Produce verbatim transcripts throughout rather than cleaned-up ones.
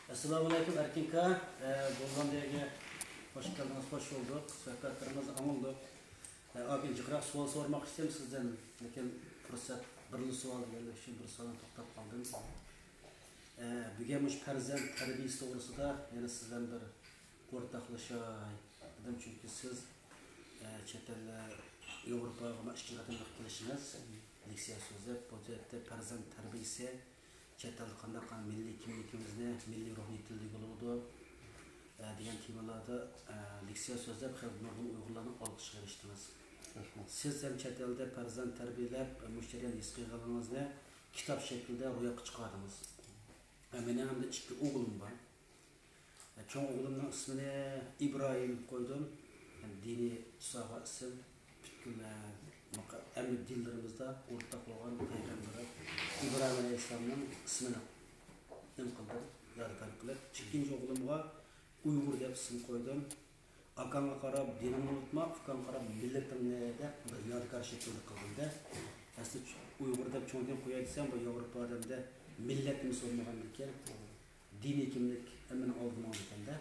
ئەسسالامۇئەلەيكۇم، ئەركىن ئاكا. ئە، گوللاندىيەگە خوش كەلدىڭىز، خوش بولدۇق. سۆھبەتلىرىڭىزنى ئاڭلىدۇق. ئە، ئاكا، جىقراق سوئال سورىماقچى ئىدىم سىزدىن، لېكىن پۇرسەت بىرلا سوئال دېگەنلىك ئۈچۈن بىر سوئالدىن توختاپ قالدىم. ئە، بۈگۈن مۇشۇ پەرزەنت تەربىيىسى توغرىسىدا يەنە سىز بىلەن بىر ئورتاقلىشاي دېدىم، چۈنكى سىز، ئە، چەت ئەللەر، ياۋروپاغا مانا ئىككىنچى قېتىملىق كېلىشىڭىز، لېكسىيە سۆزلەپ، بۇ جەھەتتە پەرزەنت تەربىيىسى، چەت ئەلدە قانداق مىللىي كىملىكىمىزنى، مىللىي روھنى يېتىلدۈرگىلى بولىدۇ، ئە، دېگەن تېمىلاردا، ئە، لېكسىيە سۆزلەپ، خېلى نۇرغۇن ئۇيغۇرلارنىڭ ئالقىشىغا ئېرىشتىڭىز. رەھمەت. سىز ھەم چەت ئەلدە پەرزەنت تەربىيەلەپ، مۇشۇ جەرياندا ھېس قىلغىنىڭىزنى كىتاب شەكلىدە روياپقا چىقاردىڭىز. ھە، مېنىڭ ئەمدى ئىككى ئوغلۇم بار. ھە، چوڭ ئوغلۇمنىڭ ئىسمىنى ئىبراھىم قويدۇم. يەنى دىنىي ساغا ئىسىم، پۈتكۈل، ھە، مۇقە-، ھەممە دىنلىرىمىزدا ئورتاق بولغان پەيغەمبەر ئىبراھىم ئەلەيھىسسالامنىڭ ئىسمىنى نېمە قىلدىم، يادىكار قىلىپ. ئىككىنچى ئوغلۇمغا ئۇيغۇر دەپ ئىسىم قويدۇم. ئاكاڭغا قاراپ دىنىڭنى ئۇنتۇما، ئۇكاڭغا قاراپ مىللىتىڭنى دەپ بىر يادىكار شەكىلدە قىلدىم-دە. ئەسلى ئۇيغۇر دەپ چوڭدىن قوياي دېسەم، بۇ ياۋروپا ئادەمدە مىللەتنى سورىمىغاندىكىن، دىنىي كىملىك ھەممىنىڭ ئالدىدا ماڭىدىكەن-دە.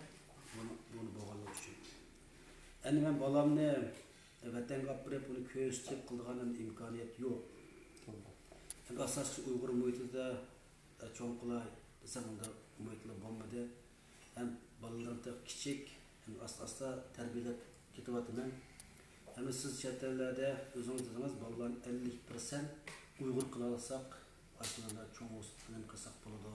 بۇنى، بۇنى بولغانلىقى ئۈچۈن. ئەمدى مەن بالامنى ۋەتەنگە ئاپىرىپ، ئۇنى كۆرسىتىپ قىلىدىغان ئىمكانىيەت يوق. ئەمدى ئاساسلىقى ئۇيغۇر مۇھىتىدا چوڭ قىلاي دېسەم، ئۇنداق مۇھىتلا بولمىدى. ھەم بالىلىرىم تېخى كىچىك، ھەم ئاستا-ئاستا تەربىيەلەپ كېتىۋاتىمەن. ھەم سىز چەت ئەللەردە ئۆزىڭىز دېدىڭىز، بالىلارنى ئەللىك پىرسەنت ئۇيغۇر قىلالىساق، ئاشۇنداق چوڭ بولسا نېمە قىلساق بولىدۇ.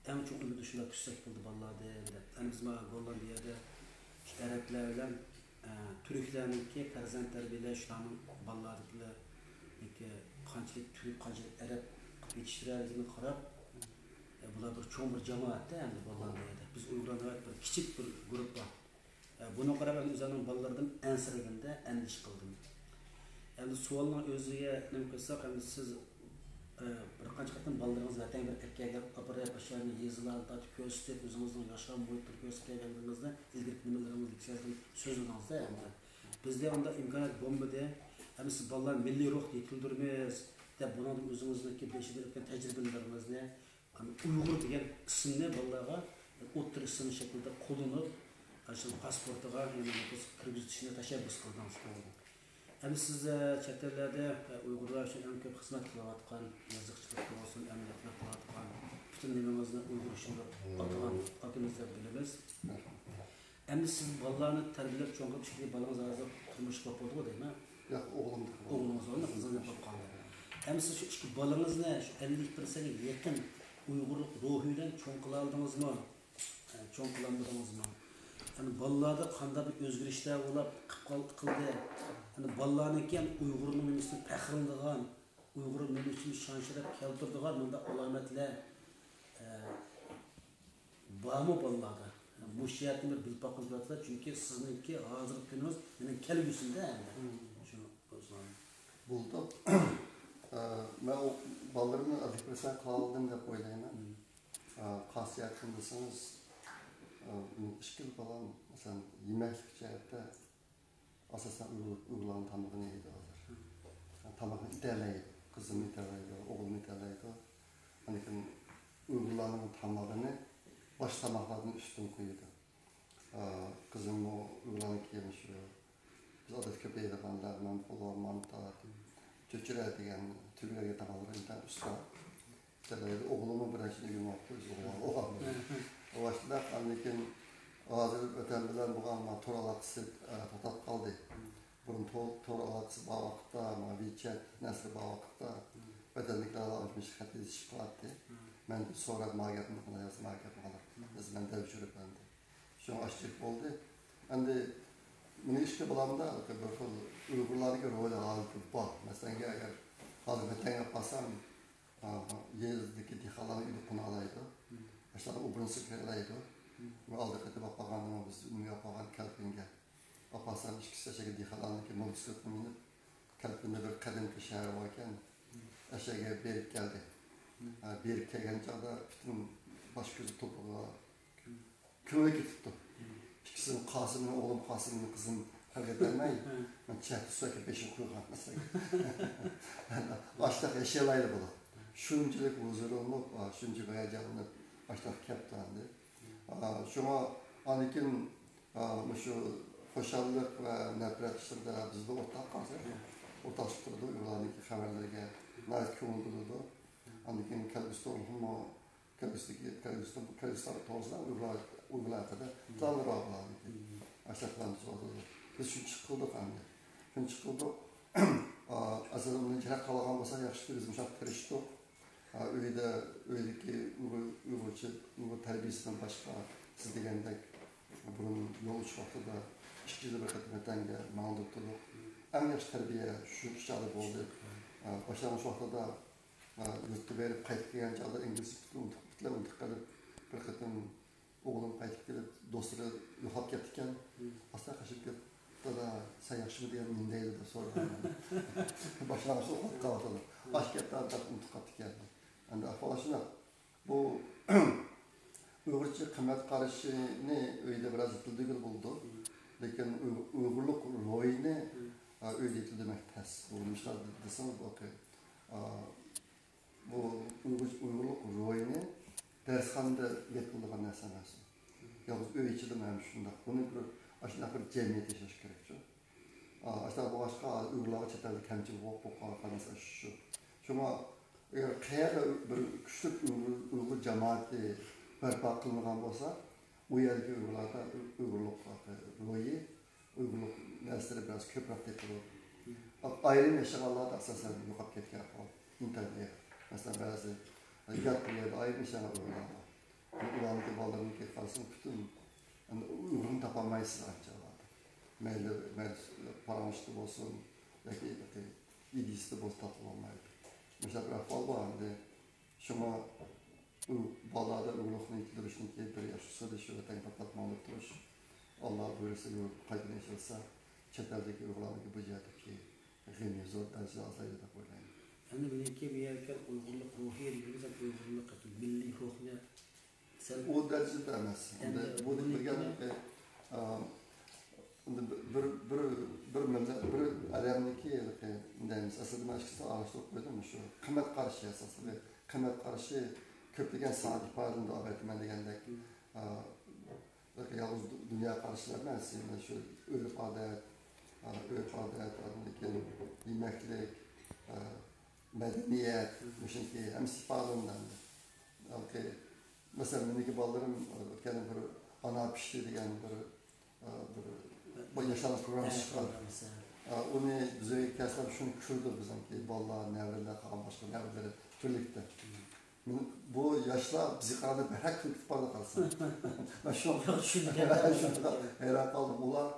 ئەڭ چوڭ ئۈمىدنى شۇنداق كۈتسەك بولىدۇ بالىلاردىن دەپ. ئەمدى بىز مانا گوللاندىيەدە شۇ ئەرەبلەر بىلەن، ئە، تۈركلەرنىڭكى پەرزەنت تەربىيەلەش، شۇلارنىڭ بالىلاردىكى قانچىلىك تۈرك، قانچىلىك ئەرەب قىلىپ يېتىشتۈرەلىكىنى قاراپ، ئە، بۇلار بىر چوڭ بىر جامائەتتە ئەمدى گوللاندىيەدە. بىز ئۇيغۇرلار ناھايىتى بىر كىچىك بىر گۇرۇپپا. ئە، بۇنىڭغا قاراپ ئەمدى ئۆزۈمنىڭ بالىلىرىدىن ئەنسىرىگەندە ئەندىشە قىلدىم. ئەمدى سوئالنىڭ ئۆزىگە نېمە قىلساق، ئەمدى سىز، ئە، بىر قانچە قېتىم بالىلىرىڭىزنى ۋەتەنگە ئەكەلگەن، ئاپىرىپ، ئاشۇ يەرنى يېزىلارنى تارتىپ كۆرسىتىپ، ئۆزىڭىزنىڭ ياشىغان مۇھىتىنى كۆرسىتىپ كەلگەنلىكىڭىزنى ئىلگىرىكى نېمىلىرىڭىز، لېكسىيەلىرىڭىز سۆزلىدىڭىز-دە ئەمدى. بىزدە ئۇنداق ئىمكانىيەت بولمىدى. ئەمدى سىز بالىلار مىللىي روھنى يېتىلدۈرىمىز دەپ، بۇنىڭدىن ئۆزىڭىزنىڭكى بېشىدا ئۆتكەن تەجرىبىلىرىڭىزنى، ئۇيغۇر دېگەن ئىسىمنى بالىلارغا ئوتتۇرا ئىسىم شەكلىدە قوللىنىپ، ئاشۇ پاسپورتىغا يەنە نوپۇس كىرگۈزۈشنى تەشەببۇس قىلدىڭىز. ئەمدى سىز، ئە، چەت ئەللەردە، ئە، ئۇيغۇرلار ئۈچۈن ئەڭ كۆپ خىزمەت قىلىۋاتقان، يېزىقچىلىقتا بولسۇن، ئەمەلىيەتلەر قىلىۋاتقان، پۈتۈن نېمىڭىزنى ئۇيغۇر ئۈچۈن دەپ ئاتىغان ئاكىمىز دەپ بىلىمىز. ئەمدى سىز بالىلارنى تەربىيەلەپ چوڭ قىلىپ، ئىككى بالىڭىز ھازىر تۇرمۇشلۇق بولۇپ بولدىغۇ دەيمەن. ياق، ئوغلۇم. ئوغلىڭىز بار، قىزىڭىز بولۇپ قالدى. ئەمدى سىز شۇ ئىككى بالىڭىزنى شۇ ئەللىك پىرسەنتكە يېقىن ئۇيغۇرلۇق روھى بىلەن چوڭ قىلالىدىڭىزمۇ؟ ئە، چوڭ قىلالمىدىڭىزمۇ؟ يەنى بالىلاردا قانداق بىر ئۆزگىرىشلەر بولۇپ قىپ قال-، قىلدى؟ يەنى بالىلارنىڭكى ھەم ئۇيغۇرنىڭ نېمىسىدىن پەخىرلىنىدىغان، ئۇيغۇر مىللىتى ئۈچۈن شان-شەرەپ كەلتۈرىدىغان مۇنداق ئالامەتلەر، ئە، بارمۇ بالىلاردا؟ مۇشۇ جەھەتتىن بىر بىلىپ باققىلى بولاتتى، چۈنكى سىزنىڭكى ھازىرقى كۈنىڭىز مېنىڭ كەلگۈسىمدە ئەمدى. مم. شۇ، ئۇزۇن. بولدى. ئە، مەن ئۇ بالىلىرىمنى ئادۋېكاتسىيە قىلالىدىم دەپ ئويلايمەن. مم. ئە، قايسى جەھەتتىن دېسىڭىز، ئە، مېنىڭ ئىككىلا بالام، مەسىلەن، يېمەكلىك جەھەتتە ئاساسەن ئۇيغۇر-، ئۇيغۇرلارنىڭ تامىقىنى يەيدۇ ھازىر. مم. تاماقنى ئېتەلەيدۇ. قىزىم ئېتەلەيدۇ، ئوغلۇم ئېتەلەيدۇ. لېكىن ئۇيغۇرلارنىڭ تامىقىنى باشقا تاماقلاردىن ئۈستۈن قويىدۇ. ئا، قىزىممۇ ئۇيغۇرلارنىڭ كىيىمى شۇ. بىز ئادەتتە كۆپ يەيدىغان لەغمەن، پولۇ، مانتا، چۆچۈرە دېگەن تۈگىلەرگە تاماقلىرى ئىنتايىن ئۇستا. ئوغلۇممۇ بىر نەچچىنى ئۆگىنىۋاپتۇ، ئۆزى ئوغلان. ئاشۇنداق، ئاندىن كېيىن ھازىر ۋەتەن بىلەن بولغان مانا تور ئالاقىسى، ئە، توختاپ قالدى. بۇرۇن تور، تور ئالاقىسى بار ۋاقىتتا، مانا ۋىچەت نەسلى بار ۋاقىتتا ۋەتەندىكىلەر ئالمىشىپ خەت يېزىشىپ قالاتتى. مەن سوراپ، ما گەپنى قىلىڭ، ما گەپنى قىلىڭ. بىز، مەن دەۋشۈرۈپ ئەمدى. شۇڭا ئاشۇنداق بولدى. ئەمدى مېنىڭ ئىككى بالامدا بىر خىل ئۇيغۇرلاردىكى روھى ھالىتى بار. مەسىلەن، ئەگەر ھازىر ۋەتەنگە ئاپارسام، ئا، يېزىدىكى دېھقانلارنىڭ ئۆيىدە قونالايدۇ. مم. ئاشۇلارنىڭ ئوبرىسىغا كىرەلەيدۇ. مم. ۋە ئالدى قېتىپ ئاپارغاندا بىز ئۆيگە ئاپارغان كەلپىنگە ئاپارسام، ئىككىسى ئەشەگە دېھقانلارنىڭكى موتوسىكلىتىغا مىنىپ، كەلپىندە بىر قەدىمكى شەھەر باركەن، مم. ئەشەگە بېرىپ كەلدى. مم. ھە، بېرىپ كەلگەن چاغدا پۈتۈن باش كۆزى توپىغا كۆمۈلۈپ كېتىپتۇ. مم. ئىككىسىنىڭ، قاسىمنىڭ، ئوغلۇم قاسىمنىڭ، قىزىم پەرق ئېتەلمەي، مەن چەتتە سۇ ئەكىپ بېشىغا قۇيغان مەسىلەن. ئاشۇنداق ياشىيالايدۇ بۇلار. شۇنچىلىك ھۇزۇرلىنىپ، شۇنچىلىك ھاياجانلىنىپ، ئاشۇنداق كەپتۇ ئەمدى. ئا، شۇڭا ئاندىن كېيىن، ئا، مۇشۇ خۇشاللىق ۋە نەپرەت ئىشلىرىدا بىزدە ئورتاق قالسا، ئورتاقلىشىپ تۇرىدۇ، ئۇيغۇرلارنىڭكى خەۋەرلىرىگە ناھايىتى كۆڭۈل بۆلىدۇ. ئاندىن كېيىن كەلگۈسىدە ئۇلارمۇ، كەلگۈسىدىكى، كەلگۈسىدە، كەلگۈسى توغرىسىدا ئۇيغۇرلار، ئۇيغۇرلار ھەققىدە پىلانلىرى بار بۇلارنىڭكى. ئاشۇنداق پىلان تۈزۈۋاتىدۇ. بىز شۇنچە قىلدۇق ئەمدى. شۇنچە قىلدۇق. ئا، ئەسلىدە ئۇنى جىق قىلغان بولسا ياخشى، بىز مۇشۇنداق تىرىشتۇق. ئا، ئۆيدە، ئۆيدىكى ئۇيغۇر، ئۇيغۇرچە، ئۇيغۇر تەربىيەسىدىن باشقا، سىز دېگەندەك، بۇرۇن يول ئۇچۇش ۋاقتىدا ئىككى يىلدا بىر قېتىم ۋەتەنگە ماڭدۇرۇپ تۇردۇق. ئەڭ ياخشى تەربىيە شۇ چاغدا بولدى. ئا، باشلانغۇچ ۋاقتىدا، ئا، يۇرتقا بېرىپ قايتىپ كەلگەن چاغدا ئىنگلىزچە پۈتۈنلەي ئۇنتۇپ، پۈتۈنلەي ئۇنتۇپ قېلىپ، بىر قېتىم ئوغلۇم قايتىپ كېلىپ، دوستلىرى يوقاپ كەتتىكەن. ئاستا قېچىپ كېلىپ، «دادا، سەن ياخشىمۇ؟» دېگەن، «نېمە دەيدۇ؟» دەپ سورىدى. باشلانغۇچتا ئۇخلاپ قالىۋاتىدۇ. ئاشۇ گەپلەرنى دەپ ئۇنتۇپ قاپتىكەن. ئەمدى ئەھۋال شۇنداق. بۇ ئۇيغۇرچە قىممەت قارىشىنى ئۆيدە بىراز يېتىلدۈرگىلى بولىدۇ. لېكىن ئۇي-، ئۇيغۇرلۇق روھىنى، ئا، ئۆيدە يېتىلدۈرمەك تەس. بۇ نېمىشقا دېسىڭىز، بۇ، ئا، بۇ ئۇيغۇر، ئۇيغۇرلۇق روھىنى دەرسخانىدا يېتىلىدىغان نەرسە ئەمەس. يالغۇز ئۆي ئىچىدىمۇ ھەم شۇنداق. بۇنى بىر، ئاشۇنداق بىر جەمئىيەت ياشاش كېرەكچۇ. ئا، ئاشۇنداق بولغاچقا، ئۇيغۇرلارغا چەت ئەلدە كەمچىل بولۇپ، بولۇپ قالغان نەرسە شۇ. شۇڭا، ئەگەر قەيەردە بىر كۈچلۈك ئۇيغۇر، ئۇيغۇر جامائىتى بەرپا قىلىنغان بولسا، ئۇ يەردىكى ئۇيغۇرلاردا ئۇيغۇرلۇق روھى، ئۇيغۇرلۇق نەرسىلىرى بىراز كۆپرەك تېپىلىدۇ. ئايرىم ياشىغانلاردا ئاساسەن يوقاپ كەتكەن ئەھۋال ئىنتايىن ئېغىر. مەسىلەن، بەزى يات بىر يەردە ئايرىم ياشىغان ئۇيغۇرلار بار. ئۇلارنىڭكى بالىلىرىنىڭكى قارىسىڭىز، پۈتۈن، ئۇيغۇرنى تاپالمايسىز ئانچە ئۇلاردا. مەيلى، مەيلى پاراڭلىشىشتا بولسۇن ياكى ئىدىيىسىدە بولسا تاپىلالمايدۇ. مۇشۇنداق بىر ئەھۋال بار ئەمدى. شۇڭا ئۇ بالىلاردا ئۇيغۇرلۇقنى يېتىلدۈرۈشنىڭكى بىر ياخشى ئۇسۇلى شۇ ۋەتەنگە پات-پات ماڭدۇرۇپ تۇرۇش. ئاللا بۇيرۇسا، يۇرت قايتىدىن ئېچىلسا، چەت ئەلدىكى ئۇيغۇرلارنىڭكى بۇ جەھەتتىكى غېمى زور دەرىجىدە ئازايدۇ دەپ ئويلايمەن. ئەمدى مېنىڭكى بۇ يەرگە كەل ئۇيغۇرلۇق روھى دېگىنىمىز، ئۇيغۇرلۇق مىللىي روھنى سەل ئۇ دەرىجىدە ئەمەس. ئەمدى ئەمدى بۇ بۇنى دېگەن، ئە، ئا، ئەمدى بىر، بىر، بىر مىللەت، بىر ئادەمنىڭكى ھېلىقى دەيمىز، ئەسلىدە مەن ئىككىسىنى ئارىلاشتۇرۇپ قويدۇم. شۇ قىممەت قارىشى ئاساسلىقى. قىممەت قارىشى كۆپلىگەن ساندا ئىپادىلىنىدۇ، ئەلۋەتتە، مەن دېگەندەك، ئا، يالغۇز دۇ-، دۇنيا قارىشى ئەمەس، يەنە شۇ ئۆرپ-ئادەت، ئا، ئۆرپ-ئادەت، ئاندىن كېيىن يېمەكلىك، ئا، مەدەنىيەت، مۇشۇنىڭكى ھەممىسى ئىپادىلىنىدۇ. مەسىلەن، مېنىڭكى بالىلىرىم ئۆتكەندە بىر ئانا پىشتى دېگەن بىر، بىر، بىر ياشلارنىڭ پروگراممىسى چىققان. ئۇنى بىز ئۆيگە كەلسەم شۇنى كۆرىدۇ بىزنىڭكى بالىلار، نەۋرىلەر، قالغان باشقا نەۋرىلىرى بىرلىكتە. مېنىڭ، بۇ ياشلار بىزگە قارىغاندا بەكرەك كۈلكە تۇتۇپ بارىدۇ قارىسام. مەن شۇنىڭغا، شۇنىڭغا ھەيران قالدىم. ئۇلار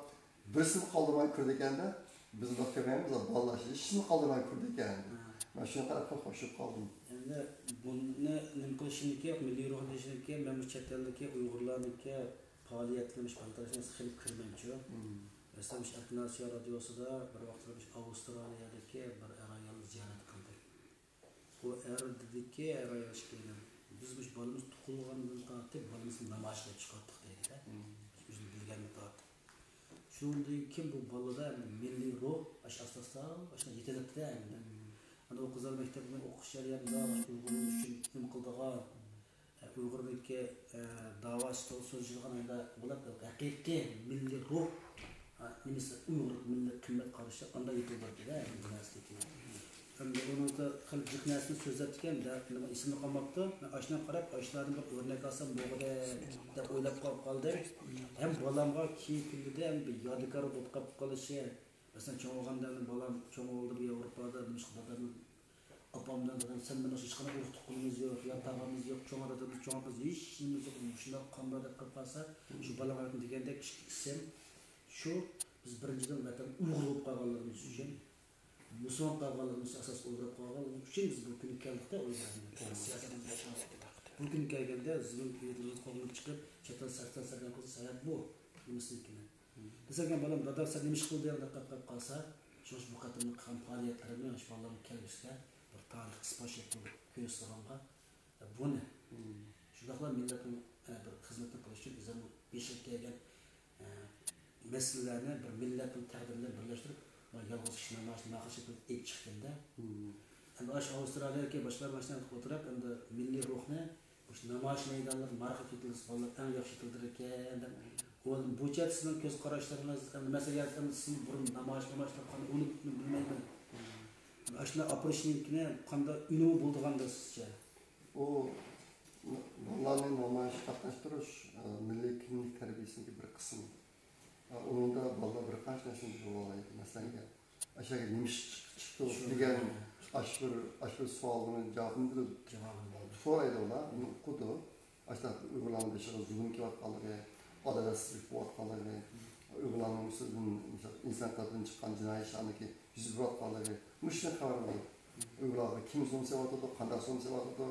بىرسىنى قالدۇرماي كۆرىدىكەن-دە، بىز ئۇنداق كۆرمەيمىز، بالىلار ھېچنېمە قالدۇرماي كۆرىدىكەن. مەن شۇنى قاراپ خېلى خوش بولۇپ قالدىم. ئەمدى بۇنى نېمە قىلىشىمىكى، مىللىي روھ دېيىشىمىكى، مەن بۇ چەت ئەلدىكى ئۇيغۇرلارنىڭكى پائالىيەتلىرىنى، باشقا خېلى كۆرمەيمەنچۇ. مەسىلەن، مۇشۇ ئەتناسىيا رادىيوسىدا بىر ۋاقىتلار مۇشۇ ئاۋسترالىيەدىكى بىر ئەر-ئايالنى زىيارەت قىلدى. ئۇ ئەر دېدىكى، ئەر-ئايال ئىككىيلەن، بىز مۇشۇ بالىمىز تۇغۇلغاندىن تارتىپ بالىمىزنى نامايىش قىلىپ چىقارتتۇق دەيدىدە. ئۆزىنى بىلگەندىن تارتىپ. شۇنىڭدىن كېيىن بۇ بالىدا مىللىي روھ ئاشۇ ئاستا-ئاستا ئاشۇنداق يېتىلىپتىدە ئەمدى. ئەمدى ئۇ قىزلار مەكتەپنىڭ ئوقۇش جەريانىدا ئۇيغۇرلار ئۈچۈن نېمە قىلىدىغان، ئۇيغۇرنىڭكى، ئە، داۋاسى توغرا سۆزلىشىدىغان ھەمدە بۇلار ھەقىقىي مىللىي روھ، ئە، نېمىسى، ئۇيغۇر مىللىي قىممەت قارىشى قانداق يېتىلدۈرۈلدى دە، بۇ نەرسىدىكى. ئەمدى ئۇنىڭدا خېلى جىق نەرسىنى سۆزلەپتىكەن، دە، نېمە ئېسىمدە قالماپتۇ. مەن ئاشۇنى قاراپ، ئاشۇلاردىن بىر ئۆرنەك ئالسام بولغۇدەك دەپ ئويلاپ قاپ قالدىم. ھەم بالامغا كېيىنكى كۈنلىرىدە ھەم بىر يادىكار بولۇپ قاپ قېلىشى. مەسىلەن، چوڭ بولغاندا ئەمدى بالام چوڭ بولدى، بۇ ياۋروپادا، نېمىشقا دادام ئاپامدىن دادام، سەن مېنىڭ ھېچقانداق ئۇرۇق تۇغقىنىمىز يوق، يات تاغىمىز يوق، چوڭ دادىمىز، چوڭ ئاپىمىز، ھېچ نېمىمىز يوق، مۇشۇنداق قامدا دەپ قېلىپ قالسا، شۇ بالىغا دېگەندەك ئىككى ئىسىم، شۇ بىز بىرىنچىدىن ۋەتەن ئۇيغۇر بولۇپ قالغانلىقىمىز ئۈچۈن، مۇسۇلمان قالغانلىقىمىز ئاساس ئويلاپ قالغانلىقىمىز ئۈچۈن بىز بۇ كۈنگە كەلدۇقتە، ئۇيغۇر. بۇ كۈنگە كەلگەندە بىزنىڭ ئۆيدىن قوغلىنىپ چىقىپ، چەت ئەل سەرسان سەرگەن قىلسا سەۋەب بۇ. نېمىسىدىن كېيىن. دېسەم، بالام، دادام سەن نېمە ئىش قىلدى دەپ قاپ قالسا، شۇڭا بۇ قېتىملىق قىلغان پائالىيەتلىرىمنى شۇ بالىلارنىڭ كەلگۈسىدە بىر تارىخ ئىسپات شەكلىدە كۆرسىتىدىغانغا، بۇنى شۇنداقلا مىللەتنىڭ، ئە، بىر خىزمىتىنى قىلىش ئۈچۈن ئۆزۈمنىڭ بېشىغا كەلگەن، ئە، مەسىلىلەرنى بىر مىللەتنىڭ تەقدىرى بىلەن بىرلەشتۈرۈپ، مانا يالغۇز كىشى مانا شۇنداق شەكىلدە ئېلىپ چىقتىمدە. ئەمدى ئاشۇ ئاۋسترالىيەدىكى باشقىلار مانا شۇنداق ئولتۇرۇپ، ئەمدى مىللىي روھنى بۇ نامايىش مەيدانلىرىدا ماركا كېتىلسە بالىلار ئەڭ ياخشى كېتىلىدىكەن دەپ. ئۇ بۇ جەھەتتە سىزنىڭ كۆز قاراشلىرىڭىز، ئەمدى مەسىلەن، ئەمدى سىز بۇرۇن نامايىش، نامايىشلار قانداق ئۇنىمىدىمۇ بىلمەيمەن. ئاشۇنداق ئاپىرىشنىڭكىنى قانداق ئۈنۈمى بولىدىغاندۇ سىزچە؟ ئۇ بالىلارنى نامايىشقا قاتناشتۇرۇش، ئە، مىللىي كىملىك تەربىيەسىنىڭكى بىر قىسمى. ئە، ئۇنىڭدا بالىلار بىر قانچە نەرسىنى بىلىۋالالايدۇ. مەسىلەن، ئەشەگە نېمە ئىش چىقتى دېگەن ئاش بىر، ئاش بىر سوئالنىڭ جاۋابىنى بىلىدۇ. جاۋابىنى بىلىدۇ. سورايدۇ ئۇلار، ئۇنى ئۇقىدۇ. ئاشۇنداق ئۇيغۇرلارنىڭ بېشىغا زۇلۇم كېلىۋاتقانلىقى، ئادالەتسىزلىك بولۇۋاتقانلىقى، ئۇيغۇرلارنىڭ ئۈستىدىن ئىنسان قېنىدىن چىققان جىنايى ئىشلارنىڭكى يۈز بېرىۋاتقانلىقى، مۇشۇ ئىشتىن خەۋەر ئالىدۇ. ئۇيغۇرلارغا كىم زۇلۇم سېلىۋاتىدۇ، قانداق زۇلۇم سېلىۋاتىدۇ،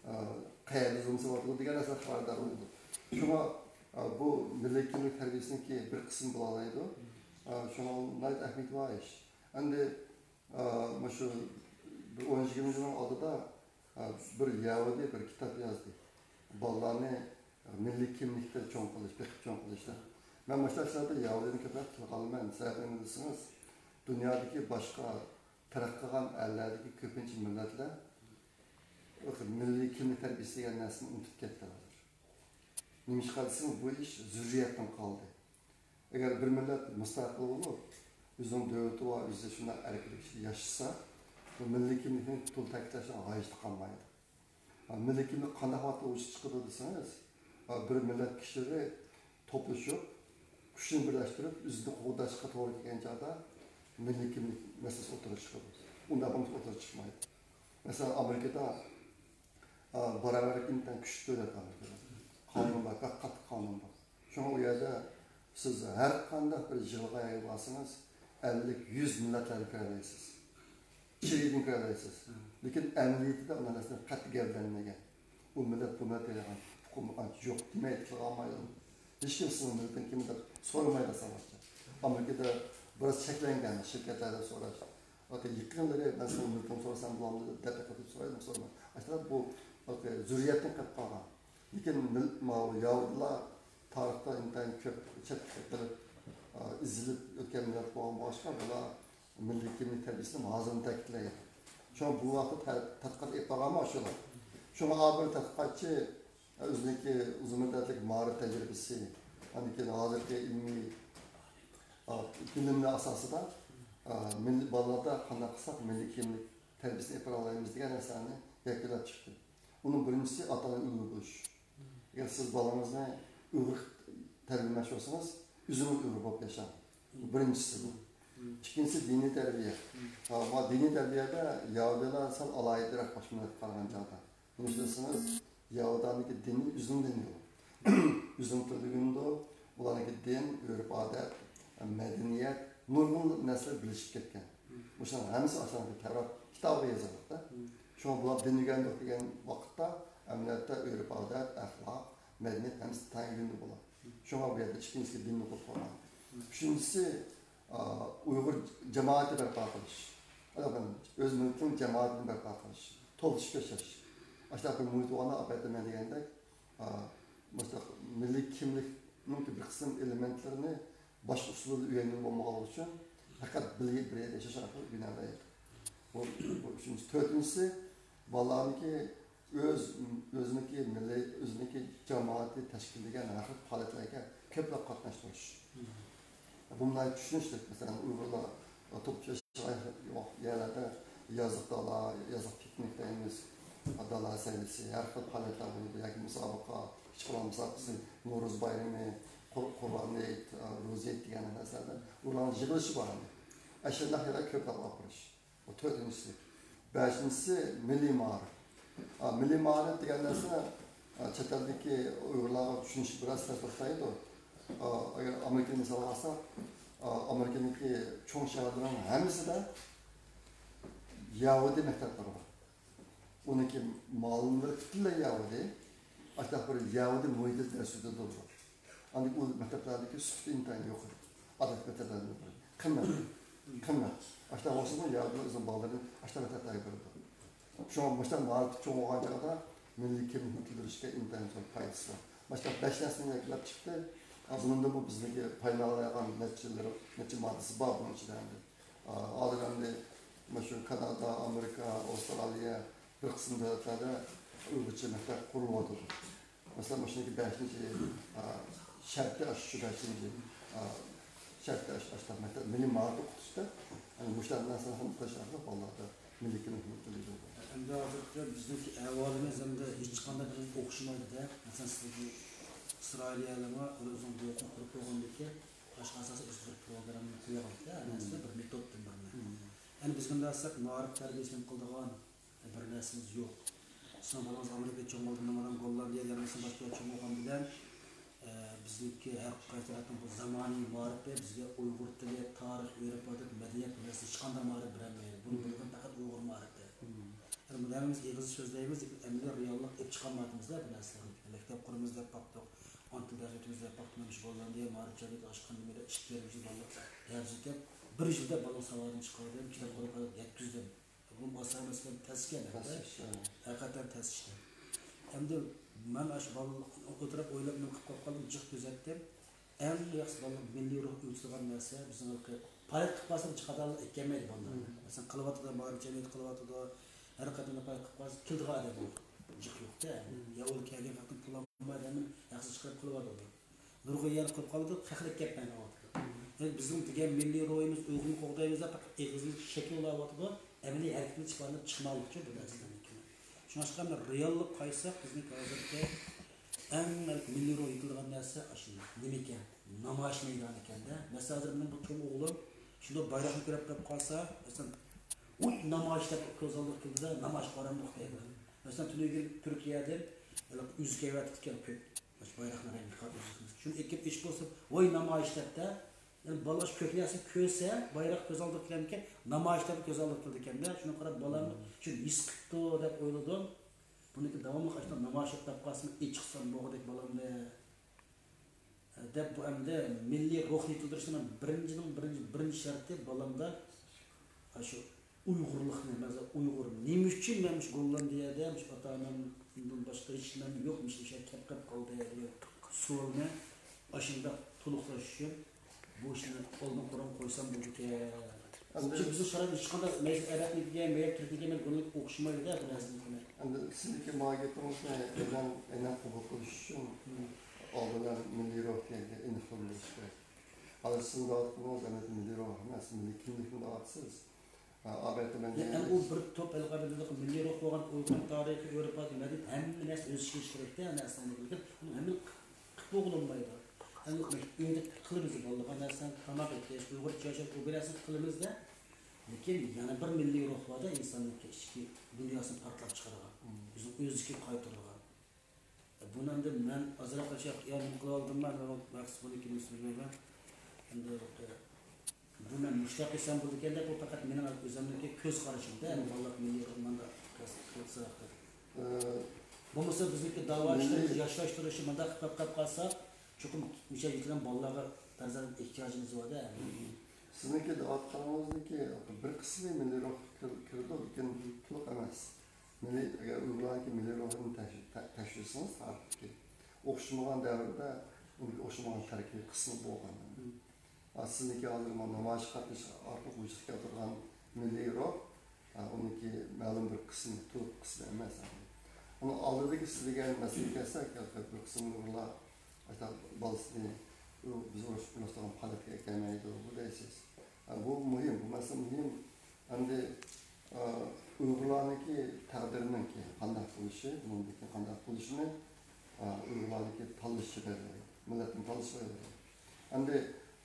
ئە، قەيەردە زۇلۇم سېلىۋاتىدۇ دېگەن نەرسىدىن خەۋەردار بولىدۇ. شۇڭا، ئە، بۇ مىللىي كىملىك تەربىيەسىنىڭكى بىر قىسمى بولالايدۇ. ئە، شۇڭا ئۇ ناھايىتى ئەھمىيىتى بار ئىش. ئەمدى، ئە، مۇشۇ بىر ئون يىگىرمە يىلنىڭ ئالدىدا، ئە، بىر يەھۇدىي بىر كىتاب يازدى. بالىلارنى مىللىي كىملىكتە چوڭ قىلىش، بېقىپ چوڭ قىلىشتا. مەن مۇشۇ ئىشلاردا يەھۇدىينى كۆپرەك تىلغا ئالىمەن. سەۋەبى نېمە دېسىڭىز، دۇنيادىكى باشقا تەرەققىي قىلغان ئەللەردىكى كۆپىنچە مىللەتلەر مىللىي كىملىك تەربىيەسى دېگەن نەرسىنى ئۇنتۇپ كەتتى ھازىر. نېمىشقا دېسىڭىز، بۇ ئىش زۆرۈرىيەتتىن قالدى. ئەگەر بىر مىللەت مۇستەقىل بولۇپ، ئۆزىنىڭ دۆلىتى بار، ئۆزى شۇنداق ئەركىنلىك ئىچىدە ياشىسا، بۇ مىللىي كىملىكنى تولۇق تەكىتلەشنىڭ ھاجىتى قالمايدۇ. مىللىي كىملىك قانداق ۋاقىتتا ۋۇجۇدقا چىقىدۇ دېسىڭىز، بىر مىللەت كىشىلىرى توپلىشىپ، كۈچىنى بىرلەشتۈرۈپ، ئۆزىنى قوغداشقا توغرا كەلگەن چاغدا مىللىي كىملىك مەسىلىسى ئوتتۇرىغا چىقىدۇ. ئۇنداق بولمىسا ئوتتۇرىغا چىقمايدۇ. مەسىلەن، ئامېرىكىدا، ئا، باراۋەرلىك ئىنتايىن كۈچلۈك دۆلەت ئامېرىكىدا. قانۇن بار، بەك قاتتىق قانۇن بار. شۇڭا ئۇ يەردە سىز ھەر قانداق بىر يىغىنغا بارسىڭىز، ئەللىك، يۈز مىللەتلەرنى كۆرەلەيسىز. چىرىدىن كۆرەلەيسىز. لېكىن ئەمەلىيىتىدە ئۇنداق نەرسىنى قەتئىي گەۋدىلەندۈرمىگەن. ئۇ مىللەت، بۇ مىللەت دەيدىغان ئۇقۇم ئانچە يوق. دېمەي تىلغا ئالمايدۇ. ھېچكىم سىزنىڭ مىللىتىڭ كىم دەپ سورىمايدۇ ساۋاتچە. ئامېرىكىدا بىراز چەكلەنگەن شىركەتلەردە سوراش. ھەتتا يېقىنلىرى مەن سىزنىڭ مىللىتىڭىزنى سورىسام بولامدۇ دەپ تەكلىپ سورايدۇ، سورىماي. ئاشۇنداق بۇ زۆرۈرىيەتتىن قېلىپ قالغان. لېكىن مىل-، ماۋۇ يەھۇدىيلار تارىختا ئىنتايىن كۆپ چەتكە قېلىپ، ئا، ئېزىلىپ ئۆتكەن مىللەت بولغان بولغاچقا، بۇلار مىللىي كىملىك تەربىيەسىنى ھازىرمۇ تەكىتلەيدۇ. شۇڭا بۇ ۋاقىتتا تە-، تەتقىقات ئېلىپ بارغانمۇ ئاشۇلار. شۇڭا ھازىر بىر تەتقىقاتچى ئۆزىنىڭكى ئۇزۇن مۇددەتلىك مائارىپ تەجرىبىسى، ئاندىن كېيىن ھازىرقى ئىلمىي، ئا، بىلىملەر ئاساسىدا، ئا، مىللىي بالىلاردا قانداق قىلساق مىللىي كىملىك تەربىيەسىنى ئېلىپ بارالايمىز دېگەن نەرسىلەرنى يەكۈنلەپ چىقتى. ئۇنىڭ بىرىنچىسى ئاتا-ئانىنى ئۈلگە بولۇش. ئەگەر سىز بالىڭىزنى ئۇيغۇر تەربىيەلىمەكچى بولسىڭىز، ئۆزىڭىز ئۇيغۇر بولۇپ ياشاڭ. بۇ بىرىنچىسى بۇ. ئىككىنچىسى دىنىي تەربىيە. ھا، ما دىنىي تەربىيەدە يەھۇدىيلار سەل ئالاھىدىرەك باشقا مىللەتكە قارىغان چاغدا. نېمىشقا دېسىڭىز، يەھۇدىيلارنىڭكى دىنى ئۆزىنىڭ دىنى ئۇ. ئۆزىنىڭ تىلىدا ئۆگىنىدۇ. ئۇلارنىڭكى دىن، ئۆرپ-ئادەت، مەدەنىيەت، نۇرغۇن نەرسىلەر بىرلىشىپ كەتكەن. مۇشۇنىڭ ھەممىسى ئاشۇنىڭكى تەۋرات كىتابىغا يېزىلدىقتا. شۇڭا بۇلار دىن ئۆگەندۇق دېگەن ۋاقىتتا ئەمەلىيەتتە ئۆرپ-ئادەت، ئەخلاق، مەدەنىيەت ھەممىسى تەڭ ئۆگىنىدۇ بۇلار. شۇڭا بۇ يەردە ئىككىنچىسى دىننى قويۇپ قويغان. ئۈچىنچىسى، ئا، ئۇيغۇر جامائىتى بەرپا قىلىش. ئۆز مىللىتىنىڭ جامائىتىنى بەرپا قىلىش. توپلىشىپ ياشاش. ئاشۇنداق بىر مۇھىت بولغاندا ئاپەتتە مەن دېگەندەك، ئا، مۇشۇنداق مىللىي كىملىكنىڭ بىر قىسىم ئېلېمېنتلىرىنى باشقا ئۇسۇلدا ئۆگەنگىلى بولمىغانلىقى ئۈچۈن پەقەت بىر، بىر يەردە ياشاش ئارقىلىك ئۆگىنەلەيدۇ. بۇ، بۇ ئۈچىنچىسى. تۆتىنچىسى، بالىلارنىڭكى ئۆز، ئۆزىنىڭكى مىللىي، ئۆزىنىڭكى جامائىتى تەشكىللىگەن ھەر خىل پائالىيەتلەرگە كۆپرەك قاتناشتۇرۇش. بۇ ناھايىتى چۈشىنىشلىك. مەسىلەن، ئۇيغۇرلار توپلىشىپ ياشىغان يەرلەردە يازلىق دالا، يازلىق پىكنىك دەيمىز، دالا سەيلىسى، ھەر خىل پائالىيەتلەر بولىدۇ. ياكى مۇسابىقە، كىچىك بالىلار مۇسابىقىسى، نورۇز بايرىمى، قۇر-، قۇربان ھېيت، روزا ھېيت دېگەن نەرسىلەردە ئۇلارنىڭ يىغىلىشى بار ئەمدى. ئاشۇنداق يەرلەرگە كۆپرەك ئاپىرىش. بۇ تۆتىنچىسى. بەشىنچىسى مىللىي مائارىپ. ئا، مىللىي مائارىپ دېگەن نەرسە، ئا، چەت ئەلدىكى ئۇيغۇرلارغا چۈشىنىشى بىراز تەس بولسىدۇ. ئا، ئەگەر ئامېرىكىنى مىسالغا ئالساق، ئا، ئامېرىكىنىڭكى چوڭ شەھەرلىرىنىڭ ھەممىسىدە يەھۇدىي مەكتەپلىرى بار. ئۇنىڭكى مۇئەللىملىرى پۈتۈنلەي يەھۇدىي. ئاشۇنداق بىر يەھۇدىي مۇھىتىدا دەرس ئۆتىدۇ. ئاندىن ئۇ مەكتەپلەردىكى سۈپىتى ئىنتايىن يۇقىرى. ئادەتتىكى مەكتەپلەردىن يۇقىرى. قىممەت. قىممەت. ئاشۇنداق بولسىمۇ يەھۇدىيلار ئۆزىنىڭ بالىلىرىنى ئاشۇنداق مەكتەپلەرگە بېرىدۇ. شۇڭا مۇشۇنداق مائارىپتا چوڭ بولغان چاغدا مىللىي كىملىكنى بىلدۈرۈشكە ئىنتايىن زور پايدىسى بار. مۇشۇنداق بەش نەرسىنى يەكۈنلەپ چىقتى. بۇنىڭدىنمۇ بىزنىڭكى پايدىلىنالايدىغان نەچچىلىرى، نەچچە ماددىسى بار بۇنىڭ ئىچىدە ئەمدى. ئا، ھازىر ئەمدى مۇشۇ كانادا، ئامېرىكا، ئاۋسترالىيە، بىر قىسىم دۆلەتلەردە ئۇيغۇرچە مەكتەپ قۇرۇلۇۋاتىدۇ. مەسىلەن، مۇشۇنىڭكى بەشىنچى، ئا، شەرتى ئاشۇ، شۇ بەشىنچى، ئا، شەرتى ئاشۇ، ئاشۇ مەكتەپ مىللىي مائارىپ ئوقۇتۇشتا، يەنى مۇشۇنداق نەرسىلەرنى قىلىش ئارقىلىق بالىلاردا مىللىي كىملىكنى تىلغا ئېلىدۇ. ئەمدى ھازىرقى بىزنىڭكى ئەھۋالىمىز ئەمدى ھېچقانداق بىزگە ئوخشىمايدۇ-دە. مەسىلەن، سىزدىكى ئىسرائىلىيەلەرمۇ ئۆزىنىڭ دۆلىتىنى قۇرۇپ بولغاندىن كېيىن، باشقا ئاساسىي بىز بىر پروگراممىنى قويغاندا، ھەممىسىدە بىر مېتودتىن بىرنى. ئەمدى بىزگە مۇنداق دېسەك، مائارىپ تەربىيەسىنى قىلىدىغان بىر نەرسىمىز يوق. سىزنىڭ بالىڭىز ئامېرىكا چوڭ بولدى، مېنىڭ بالام گوللاندىيە، يەنە مەسىلەن باشقا چوڭ بولغان بىلەن، ئە، بىزنىڭكى ھەر قايسى دۆلەتنىڭ بۇ زامانىۋى مائارىپى بىزگە ئۇيغۇر تىلى، تارىخ، ئۆرپ-ئادەت، مەدەنىيەت بۇ نەرسە ھېچقانداق مائارىپ بېرەلمەيدۇ. بۇنى بىلىدىغان پەقەت ئۇيغۇر مائارىپى. يەنى بۇنى ھەممىمىز ئېغىزدا سۆزلەيمىز، لېكىن ئەمەلىي رېئاللىق ئېلىپ چىقالمايۋاتىمىز-دە بۇ نەرسىلەرنى. مەكتەپ قۇرىمىز دەپ باقتۇق، ئانا تىل دەرس ئۆتىمىز دەپ باقتۇق. مەن مۇشۇ گوللاندىيە مائارىپ جەمئىيىتى ئاچقاندىن بېرى ئىككى يېرىم يىل بالىلار دەرس ئۆتۈپ، بىر يىلدا بالىنىڭ ساۋادىنى چىقاردىم، كىتاب قۇرۇپ يەتكۈزدۈم. بۇ ئاسان ئەمەس، تەس ئىكەن، تەس ئىش، ھە. ھەقىقەتەن تەس ئىكەن. ئەمدى مەن ئاشۇ بالىلىق ئولتۇرۇپ ئويلاپ نېمە قىلىپ قالدىم، جىق كۆزەتتىم. ئەڭ ياخشى بالىلىق مىللىي روھ ئۆگىتىدىغان نەرسە بىزنىڭ ھېلىقى پائالىيەت قىلىپ قالسا، جىق ئادالەت ئەكەلمەيدۇ بالىلار. مەسىلەن، قىلىۋاتىدۇ، مائارىپ جەمئىيىتى قىلىۋاتىدۇ، ھەر قېتىمدا پائالىيەت قىلىپ قالسا، كېلىدىغان ئادەم يوق. جىق يوق-دە. يا ئۇ كەلگەن ۋاقتىدا پۇل ئالمايدۇ، ھەممىنى ھەقسىز چىقىرىپ قىلىۋاتىدۇ. نۇرغۇن يەر قىلىپ قالىدۇ، خەقلىك گەپ ئەمەسۋاتىدۇ. يەنى بىزنىڭ دېگەن مىللىي روھىمىز، ئۇيغۇرنى قوغدايمىز دەپ پەقەت ئېغىزدىن شەكىل ئالاۋاتىدۇ، ئەمەلىي ھەرىكەتنى چىقارمايدۇ بۇ نەرسىلەرنىڭكى. شۇڭلاشقا رېئاللىققا قايتساق، بىزنىڭكى ھازىرقى ئەڭ مىللىي روھ يېتىلىدىغان نەرسە ئاشۇ نېمىكەن؟ نامايىش مەيدانى ئىكەن-دە. مەسىلەن، ھازىر مېنىڭ بۇ چوڭ ئوغلۇم شۇنداق بايراقنى كۆرۈپ قېلىپ قالسا، مەسىلەن، ۋۇي نامايىش دەپ كۆز ئالدىغا كېلىدۇ-دە، نامايىشقا بارامدۇق دەيدۇ. مەسىلەن، تۈنۈگۈن تۈركىيەدىن ھېلىقى ئۈزۈك ئەۋەتىپتىكەن كۆك. مۇشۇ بايراقنىڭ رەڭگى قارا ئۈزۈك. شۇنى ئېكىپ ئېچىپ بولسا، ۋاي نامايىش دەپ-دە. يەنى بالىلار شۇ كۆك نەرسىنى كۆرسە، بايراق كۆز ئالدىغا كېلەمدىكەن، نامايىش دەپ كۆز ئالدىغا كېلىدىكەن-دە. شۇنى قاراپ بالام شۇنى ھېس قىپتۇ دەپ ئويلىدىم. بۇنىڭكى داۋاملىق ئاشۇنداق نامايىش ئوقۇپ قالسىمۇ ئېچىقسام بولغۇدەك بالامنى. دەپ بۇ ئەمدى مىللىي روھنى يېتىلدۈرۈشنىڭ بىرىنچىنىڭ بىرىنچى، بىرىنچى شەرتى بالامدا ئاشۇ ئۇيغۇرلۇقنى، مەسىلەن، ئۇيغۇر نېمە ئۈچۈن مەن مۇشۇ گوللاندىيەدە، مۇشۇ ئاتا-ئانامدىن باشقا ھېچ نېمەم يوق، مۇشۇ يەرگە كەپ قېلىپ قالدى دېگەن سوئالنى ئاشۇنداق تولۇقلاش ئۈچۈن بۇ ئىشنى ئالدىنقى ئورۇنغا قويسام بولىدىكەن. ئەمدى چۈنكى بىزنىڭ شارائىت ھېچقانداق مەيلى ئەرەبنىڭكىگە، مەيلى تۈركنىڭكىگە، مەن بۇنىڭ ئوخشىمايدۇ-دە، بۇ نەرسىنىڭكى. ئەمدى سىزنىڭكى ماڭا گېپىڭىزنى ئەينەن، ئەينەن قوبۇل قىلىش ئۈچۈن ئالدىن مىللىي روھ دېگەن گەپ ئېنىق بولۇشى كېرەك. ھازىر سىز دەۋاتقىنىڭىز ئەمەلىيەتتە مىللىي روھ ئەمەس، مىللىي كىملىكنى دەۋاتىسىز. ھا، ئاقىۋەتتە مەن يا، ئەمدى ئۇ بىر توپ ئەلقەبىدىدىكى مىللىي روھ بولغان ئۇيغۇر تارىخى، ئۆرپ-ئادەت، مەدەنىيەت، ھەممە نەرسە ئۆز ئىچىگە ئېلىش كېرەكتە، ھەممە نەرسىنى. لېكىن ئۇنى ھەممىنى قىلىپ بولغىلى بولمايدۇ. ئەمدى ئۆيدە قىلىمىز بالىلارغا نەرسىنى، تاماق ئېتىش، ئۇيغۇرچە ياشاش، ئۇ بىر نەرسىنى قىلىمىز-دە. لېكىن يەنە بىر مىللىي روھ بار-دە، ئىنساننىڭكى ئىچكى دۇنياسىنى پارتلاپ چىقىرىدىغان، ئۆزىنىڭ ئۆزلۈكىگە قايتۇرىدىغان. بۇنى ئەمدى مەن ئازراق يا نېمە قىلىۋالدىممۇ، مەن مەخسۇس بۇنى كىم بىلمەيمەن. ئەمدى بۇ مەن مۇشۇنداق قىلسام بولىدىكەن دەپ، بۇ پەقەت مېنىڭ ئۆزۈمنىڭكى كۆز قارىشىمدا، ئەمدى بالىلار مىللىي مۇنداق قىلسا. ئە، بولمىسا بىزنىڭكى داۋا مىللىي ئىشلىرىمىز ياشلاشتۇرۇشى مۇنداق قىلىپ قالساق، چوقۇم مۇشۇ يەرگە كېلىدىغان بالىلارغا پەرزەنت ئېھتىياجىمىز بار-دە. سىزنىڭكى دەۋاتقىنىڭىزنىڭكى بىر قىسمى مىللىي روھقا كىر-، كىرىدۇ، لېكىن تولۇق ئەمەس. مىللىي، ئەگەر ئۇيغۇرلارنىڭكى مىللىي روھىنى تەكش-، تە-، تەكشۈرسىڭىز، تارىختىكى ئوخشىمىغان دەۋردە ئۇنىڭكى ئوخشىمىغان تەركىبىي قىسمى بولغان. ئا، سىزنىڭكى ھازىر مانا نامايىشقا قاتنىشىش ئارقىلىق ۋۇجۇدقا كەلتۈرگەن مىللىي روھ، ئا، ئۇنىڭكى مەلۇم بىر قىسمى، تولۇق قىسمى ئەمەس. ئۇنىڭ ئالدىدىكى سىز دېگەن مەسىلىگە كەلسەك، بىر قىسىم ئۇيغۇرلار ئاشۇنداق بالىسىنى بىز ئۇرۇشتۇرغان پائالىيەتكە ئەكەلمەيدۇ، بۇ دەيسىز. ئا، بۇ مۇھىم، بۇ مەسىلە مۇھىم. ئەمدى، ئا، ئۇيغۇرلارنىڭكى تەقدىرىنىڭكى قانداق بولۇشى، بۇنىڭدىكى قانداق بولۇشىنى، ئا، ئۇيغۇرلارنىڭكى تاللىشى بەلگىلەيدۇ. مىللەتنىڭ تاللىشى بەلگىلەيدۇ. ئەمدى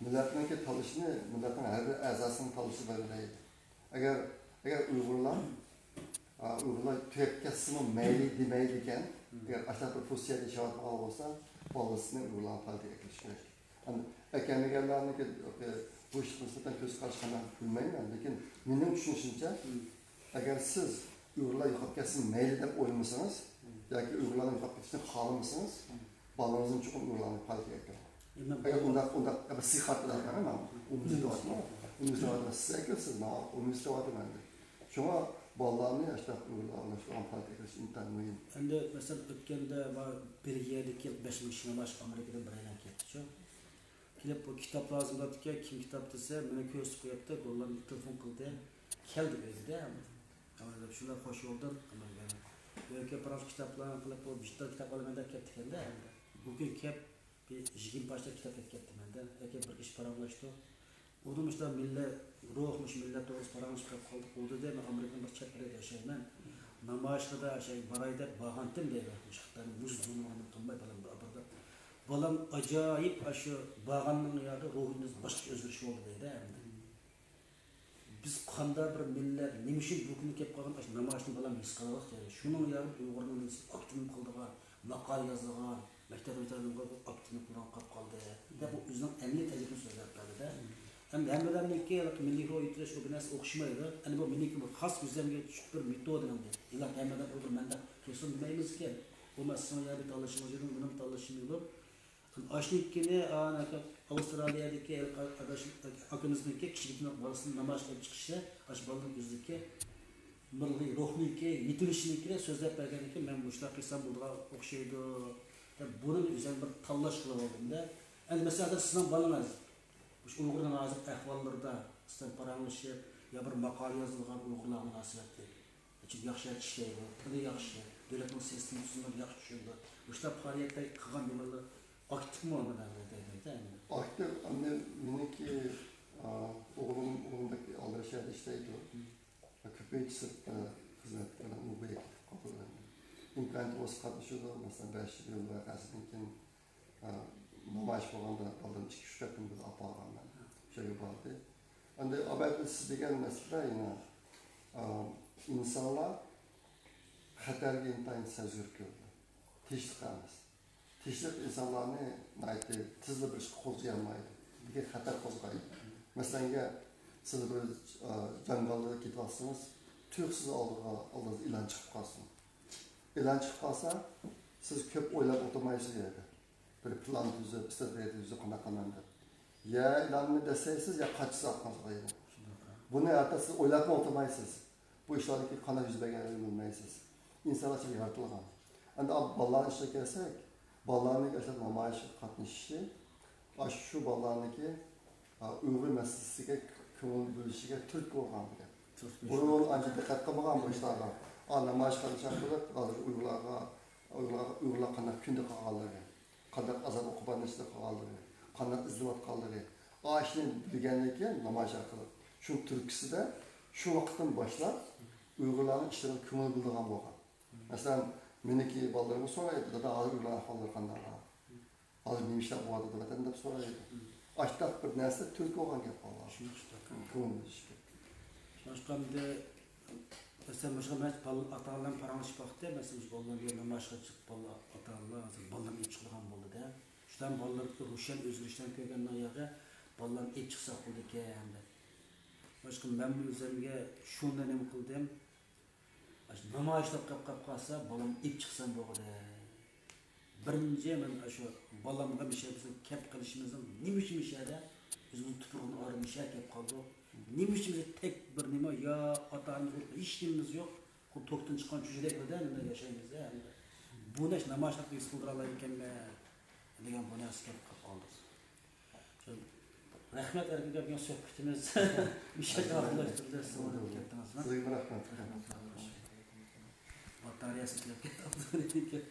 مىللەتنىڭكى تاللىشىنى مىللەتنىڭ ھەر بىر ئەزاسىنىڭ تاللىشى بەلگىلەيدۇ. ئەگەر، ئەگەر ئۇيغۇرلار، ئا، ئۇيغۇرلار تۈگەپ كەتسىمۇ مەيلى دېمەيدىكەن، ئەگەر ئاشۇنداق بىر پوزىتسىيەدە ياشاۋاتقان بولسا، بالىسىنى ئۇيغۇرلارنىڭ پائالىيىتىگە ئەكىرىش كېرەك. ئەمدى ئەكەلمىگەنلەرنىڭكى بۇ ئىشقا نىسبەتەن كۆز قارىشى قانداق بىلمەيمەن، لېكىن مېنىڭ چۈشىنىشىمچە، ئەگەر سىز ئۇيغۇرلار يوقاپ كەتسىمۇ مەيلى دەپ ئويلىمىسىڭىز، ياكى ئۇيغۇرلارنىڭ يوقاپ كېتىشىنى خالىمىسىڭىز، بالىڭىزنى چوقۇم ئۇيغۇرلارنىڭ پائالىيىتىگە ئەكىرىڭ. ئەگەر ئۇنداق، ئۇنداق، سىز خاتىرىلەپ ماڭا، ئۇنى ئىزدەۋاتىمەن، ئۇنى ئىزدەۋاتىمەن، سىز ئەكىرسىز، ماڭا ئۇنى ئىزدەۋاتىمەن دەپ. شۇڭا بالىلارنى ئاشۇنداق ئۇيغۇرلار ئورۇنلاشتۇرغان پائالىيەتكە كىرىش ئىنتايىن مۇھىم. ئەمدى مەسىلەن، ئۆتكەندە بار بېلگىيەدىكى بەش مىڭ كىشىنى ئامباشقا ئامېرىكىدىن بىرەيلەن كەتتىچۇ. كېلىپ بۇ كىتاب لازىم دەپتىكەن، كىم كىتاب دېسە، مېنى كۆرسىتىپ قويۇپتۇ، گوللاندىيەگە تېلېفون قىلدى. كەلدى ئۆيگە-دە. شۇنداق خوش بولدۇم. ئۆيگە پاراڭ كىتابلارنى قىلىپ، بۇ بىر تال كىتاب ئالىمەن دەپ كەپتىكەن-دە ئەمدى. بۇ كۈن كەپ، بىر يىگىرمە پارچە كىتاب ئېلىپ كەپتىمەن-دە. ئەكەپ بىر ئىش پاراڭلاشتۇق. ئۇنىڭ ئىشتا مىللەت روھ، مۇشۇ مىللەت توغرىسىدا پاراڭلىشىپ قالدۇق. ئۇ دېدى، مەن ئامېرىكىنىڭ بىر چەت ئېلىدە ياشايمەن. نامايىشقا شەي باراي دەپ بارغانتىم دەيدۇ. مۇشۇ خىتاينىڭ مۇز زۇلۇمىنى قىلماي بالامنى ئاپىرىدۇ. بالام ئاجايىپ ئاشۇ بارغاننىڭ يەردە روھىدا باشقىچە ئۆزگىرىش بولدى دەيدۇ ئەمدى. بىز قانداق بىر مىللەت، نېمە ئۈچۈن بۇ كۈنگە كەپ قالغان ئاشۇ نامايىشنى بالام ھېس قىلىۋاتىدۇ. شۇنىڭ يارىدىپ ئۇيغۇرنىڭ نېمىسى ئاكتىۋ قىلىدىغان، ماقالە يازىدىغان، مەكتەپ مەكتەپلەرنىڭ ئاكتىۋ قىلىدىغان قېلىپ قالدى دەپ، ئۇ ئۆزىنىڭ ئەمەلىي تەجرىبىسىنى سۆزلەپ بەردى-دە. ئەمدى ھەممىدىن كېيىن مىللىي روھ يېتىلىش، ئۇ بىر نەرسە ئوخشىمايدۇ. ئەمدى بۇ مېنىڭكى بىر خاس ئۆزۈمگە چۈشكەن بىر مېتودىم ئەمدى. ئىلاھىم، ھەممىدىن ئۇيغۇر مەندەك قىلسۇن دېمەيمىزكەن. بولمىسا سىزنىڭ يەنە بىر تاللىشىڭىز يوق، مېنىڭ تاللىشىم يوق. ئاشۇنىڭكىنى ئاۋسترالىيەدىكى ئاداش، ئاكىمىزنىڭكى كىچىك بالىسىنى نامايىش قىلىپ چىقىشى، ئاشۇ بالىنىڭ ئۆزىدىكى مىللىي روھنىڭكى يېتىلىشىنىڭكىنى سۆزلەپ بەرگەندىن كېيىن، مەن مۇشۇنداق قىلسام بولىدىغان ئوخشايدۇ دەپ، بۇنى ئۆزۈم بىر تاللاش قىلىۋالدىم-دە. ئەمدى مەسىلەن، سىزنىڭ بالىڭىز مۇشۇ ئۇيغۇرنىڭ ھازىر ئەھۋاللىرىدا سىز بىلەن پاراڭلىشىپ يا بىر ماقالە يازىدىغان، ئۇيغۇرلارغا مۇناسىۋەتلىك، چۈنكى ياخشى ئىشلەيدۇ، تىلى ياخشى، دۆلەتنىڭ سىستېما تۈزۈملىرىنى ياخشى چۈشىنىدۇ. مۇشۇنداق پائالىيەتتە قىلغان نېمىلىرى ئاكتىپمۇ ئالمىدى دەيمەن-دە ئەمدى. ئاكتىپ، ئەمدى مېنىڭكى، ئا، ئوغلۇم، ئوغلۇم بەك ئالدىراش يەردە ئىشلەيدۇ. كۆپىنچە سىرتتا خىزمەت بىلەن ئۇ بۇ يەرگە كېتىپ قالىدۇ. ئىمكانىيىتى بولسا قاتنىشىدۇ. مەسىلەن، بەش يىل ۋەقەسىدىن كېيىن، ئا، نامايىش بولغاندا بالىلىرىمنى ئىككى-ئۈچ قېتىم بىللە ئاپارغان مەن. شۇ يەرگە باردى. ئەمدى ئابەتتە سىز دېگەن مەسىلە يەنە، ئا، ئىنسانلار خەتەرگە ئىنتايىن سەزگۈر كېلىدۇ. تىنچلىق ئەمەس. تىنچلىق ئىنسانلارنى ناھايىتى تېزلا بىر ئىشقا قوزغىيالمايدۇ. لېكىن خەتەر قوزغايدۇ. مەسىلەنگە، سىز بىر، ئا، جاڭگالدا كېتىۋاتسىڭىز، تۇيۇقسىز ئالدىغا، ئالدىڭىزدا ئىلان چىقىپ قالسۇن. ئىلان چىقىپ قالسا، سىز كۆپ ئويلاپ ئولتۇرمايسىز ئۇ يەردە. بىر پىلان تۈزۈپ، ئىستراتېگىيە تۈزۈپ، قانداق قىلىمەن دەپ. يا ئىلاننى دەسسەيسىز، يا قاچىسىز ئارقىڭىزغا يەنە. بۇنى ھەتتا سىز ئويلاپمۇ ئولتۇرمايسىز. بۇ ئىشلاردىكى قانداق يۈز بەرگەنلىكىنى بىلمەيسىز. ئىنسانلار ئۈچۈن يارىتىلغان. ئەمدى ئا-، بالىلارنىڭ ئىشىغا كەلسەك، بالىلارنىڭ ئاشۇ نامايىشقا قاتنىشىشى، ئاشۇ شۇ بالىلارنىڭكى، ئا، ئۇيغۇر مەسىلىسىگە كۆڭۈل بۆلۈشىگە تۈرتكە بولغان بۇ گەپ. تۈرتكە بولۇش. بۇرۇن ئانچە دىققەت قىلمىغان بۇ ئىشلارغا. ئا، نامايىشقا قاتنىشقانلىق، ھازىر ئۇيغۇرلارغا، ئۇيغۇرلارغا، ئۇيغۇرلار قانداق كۈندە قالغانلىقى، قانداق ئازاب ئوقۇبەتنىڭ ئىچىدە قالغانلىقى، قانداق ئىزدىۋاتقانلىقى، ئاشۇنى بىلگەندىن كېيىن نامايىش ئارقىلىق شۇنىڭ تۈرتكىسىدە شۇ ۋاقىتتىن باشلاپ ئۇيغۇرلارنىڭ ئىشلىرىغا كۆڭۈل بۆلىدىغان بولغان. مەسىلەن، مېنىڭكى بالىلىرىمغا سورايدۇ، دادا، ھازىر ئۇيغۇرلارنىڭ ئەھۋاللىرى قانداق؟ ھازىر نېمە ئىشلار بولۇۋاتىدۇ ۋەتەندە دەپ سورايدۇ. ئاشۇنداق بىر نەرسە تۈرتكە بولغان گەپ بالىلار. شۇنداق، شۇنداق. كۆڭۈل بۆلۈشكە. باشقا ئەمدى، مەسىلەن، مۇشۇ مەن بالىلار ئاتا-ئانىلار بىلەن پاراڭلىشىپ باقتى. مەسىلەن، مۇشۇ بالىلار بىلەن نامايىشقا چىقىپ، بالىلار، ئاتا-ئانىلار ھازىر بالىلارنى ئېلىپ چىقىدىغان بولدى-دە. شۇنداق بالىلىرىدىكى روشەن ئۆزگىرىشلەرنى كۆرگەندىن ياقى بالىلارنى ئېلىپ چىقساق بولىدىكەن دەپ. باشقا مەنمۇ ئۆزۈمگە شۇنى نېمە قىلدىم؟ ئاشۇ نامايىشلار قىلىپ قېلىپ قالسا، بالامنى ئېلىپ چىقسام بولغۇدەك. بىرىنچى، مەن ئاشۇ بالامغا مۇشۇ بىزنىڭ كەپ قېلىشىمىزنىڭ نېمە ئۈچۈن مۇشۇ يەردە ئۆزىمىزنىڭ تۇپرىقىنى ئايرىپ مۇشۇ يەرگە كېلىپ قالدۇق؟ نېمە ئۈچۈن بىزگە تەك بىر نېمە، يا ئاتا-ئانىمىز، ھېچ نېمىمىز يوق. خۇددى توكتىن چىققان چۈجىدەكلا-دە، نېمە ياشايمىز-دە ئەمدى. بۇنى ئاشۇ نامايىشلاردا ھېس قىلدۇرالايدىكەنمەن دېگەن بۇ نەرسە كېلىپ قالدى. رەھمەت، ئەركىن ئاكا، بۇ سۆھبىتىمىز مۇشۇ يەرگە ئاخىرلاشتۇرىمىز. سىزگە رەھمەت. باتارېيەسى تۈگەپ كەتتى.